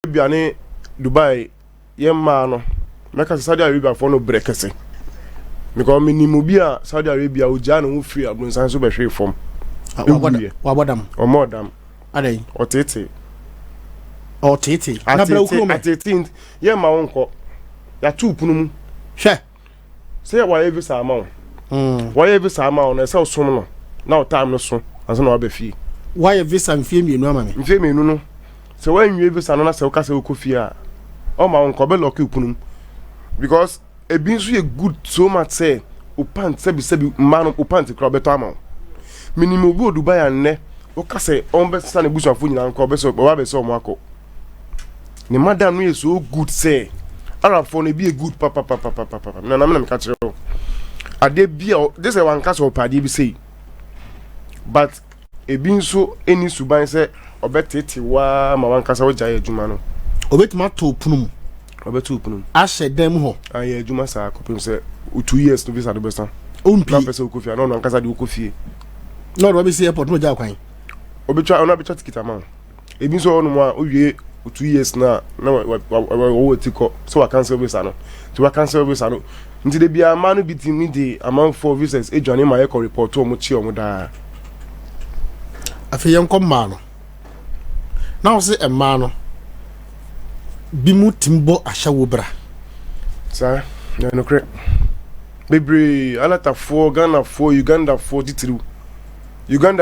Arabia ne Dubai, yɛn mmaa no, mɛka sɛ Saudi Arabia foɔ no brɛ kɛse, because menim obi a Saudi Arabia ogyaa ne ho firi abronsan so bɛhwee fam. Ewuiɛ. Wabɔ dam. Ɔmɔ dam. Adɛn? Ɔtete. Ɔtete na brɛ atete okurom ɛ. Atete yɛn ma wo nkɔ, yɛato pono mu. Hwɛ. Sɛ wɔayɛ visa ama wo, wɔayɛ visa ama wo no, ɛsɛ ɔsom no na wo time no so ansa na waba fie. Wayɛ visa mfie 2 ama me. Mfie 2 no, sɛ woanwie visa no na sɛ woka sɛ wokɔ fie a, ɔma wo nkɔ, ɔbɛlock wo pono mu, because ebi nso yɛ good so much sɛ o pant, sɛbi sɛbi, mmaa no, o pant kora ɔbɛtɔ ama wo. Menim obi wɔ Dubai a nnɛ woka sɛ ɔmbɛsesa ne busuafo nyinaa nkɔ, ɔbɛsɛ ɔba bɛsɛ ɔmo akɔ. Ne madam no yɛ so good sɛ Arabfoɔ no ebi yɛ good papapapapapa. Na nam na meka kyerɛ wo, adeɛ bi a gye sɛ wanka sɛ ɔpɛ adeɛ bi sei, but ebi nso ɛni suban sɛ ɔbɛtete waa ma wankasa wogyae adwuma no. Obɛtumi ato pono mu. Ɔbɛto pono mu. Ahyɛ dan mu hɔ. Ayɛ adwuma saa kɔpem sɛ wo 2 years no visa no bɛsa na ɔmpie. Pɛ sɛ wokɔ fie a, na ɔno ankasa de wokɔ fie. Na ɔde wabɛsi airport na ɔgya kwan. Ɔbɛtwa, ɔno abɛtwa ticket ama wo. Ebi nso wɔ hɔnom a wowie wo 2 years na wɔwɔ ti kɔ sɛ wa cancel visa no, nti wa cancel visa no nti de bia mmaa no bi tumi de amanfoɔ visas adwane ma yɛkɔ report ɔmo, kye ɔmo daa. Afei yɛnkɔ mmaa no, na wo sɛ mmaa no bi mu tumi bɔ ahyɛwo bra. Saa na nokorɛ bebree, alatafoɔ, Ghanafoɔ, Ugandafoɔ titiriw, Uganda.